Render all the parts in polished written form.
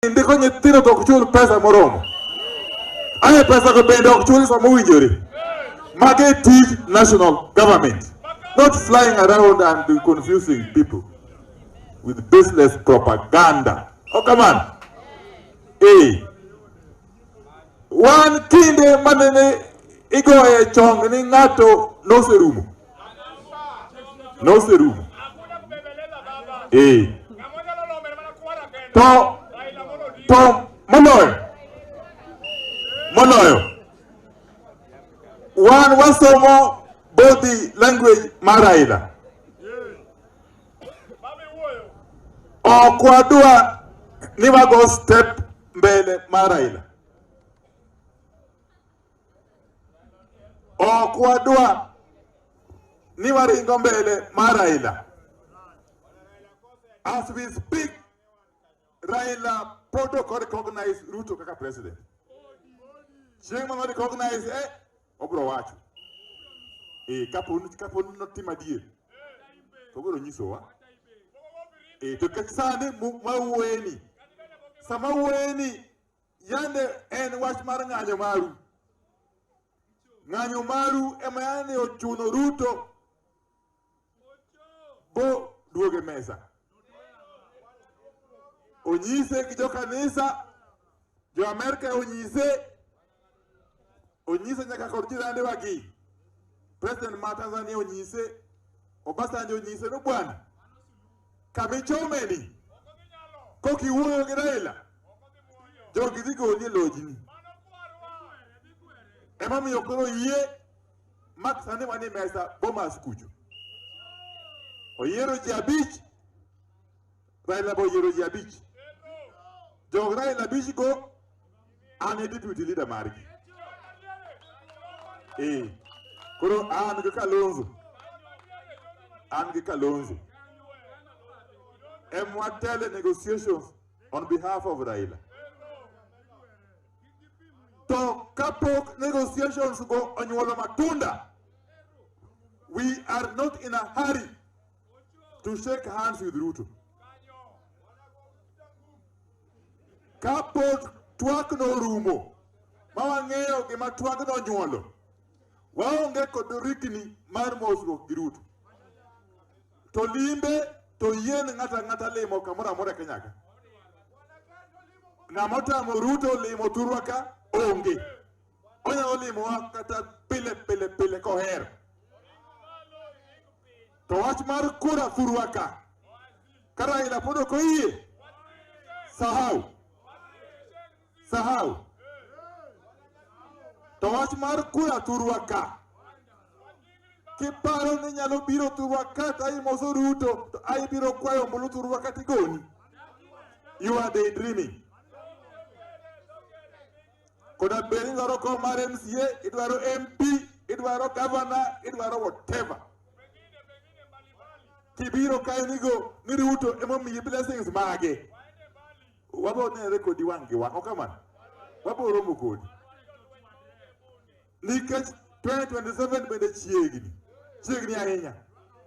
Ndiko nyithindo to ok chul pesa moromo. Aye pesa go bende ok chul sama owinjore. Mage tij national government. Not flying around and confusing people with baseless propaganda. Oh, come on. Eh. Wan kinde manene igoye chong ni ng'ato noserumo. Noserumo. Eh. To moloyo wan wasomo body language mar Raila. Ok wadwa ni wago step mbele mar Raila. Ok wadwa ni waringo mbele mar Raila. As we speak, Raila pod ok recognize Ruto kaka president. Chieng' ma recognize obro wacho. Kapo ni notimo adier, to obiro nyisowa. To nikech sani mawuoyeni, sama wuoyeni, yande en wach mar ng'anyo maru. Ng'anyo maru ema yande ochuno Ruto bo duoge mesa. Onyise gi jokanisa, jo Amerka onyise, onyise nyaka kod jirande wagi. President ma Tanzania onyise, Obasanjo onyise no bwana, kamichomeni kokiwuoyo gi Raila, jogi dhi goli e lojni. Emomiyo koro yie mak sani wan e mesa Bomas kucho. Oyiero ji 5, Raila bo oyiero ji 5. Jog Raila 5 go, an e deputy leader margi. Koro an gi Kalonzo. An gi Kalonzo. Emwatele negotiations on behalf of Raila. To kapok negotiations go onyuolo matunda, we are not in a hurry to shake hands with Ruto. Kapok twak norumo, ma wang'eyo gima twak nonyuolo, waonge kod rikni mar mosruok gi Ruto. To limbe to yien ng'ato ang'ata limo kamoro amora e Kenya ka. Ng'ama otamo Ruto limo thurwa ka onge. Onyalo limowa kata pile pile pile kohero. To wach mar kura thurwa ka, ka Raila pod ok oyie, sahau. Sahau. To wach mar kura thurwa ka, kiparo ni nyalo biro thurwa ka to imoso Ruto, to ai biro kwayo ombulu thurwa ka tigoni. You are daydreaming. Koda bed ni idwaro kom mar MCA, idwaro MP, idwaro governor, idwaro whatever. Kibiro kae nigo ni Ruto emomiyi blessings mage. Wabo nenre kodi wang' gi wang', ok kamano? Wabo romo kodi. Nikech 2027 bende chiegni, chiegni ahinya.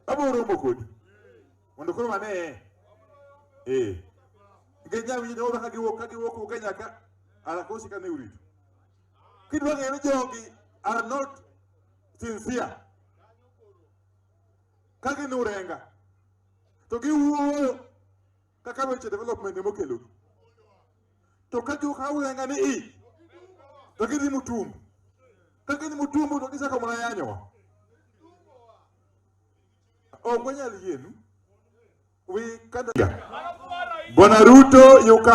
Wabo romo kodi. Mondo koro wane. Nikech nyawinjo ni ka giwuok, ka giwuok wuok Kenya ka, arakosi ka ne urito. Kidwa ng'eyo ni jogi are not sincere. Ka gin urenga, to giwuoyo kaka weche development emokelogi. To ka giwuok ka urenga ni i, to gidhi Mutumbu. Ka gidhi Mutumbu to gichako mana yanyowa. Ok wanyal yienu. We can't. Bwana Ruto, you can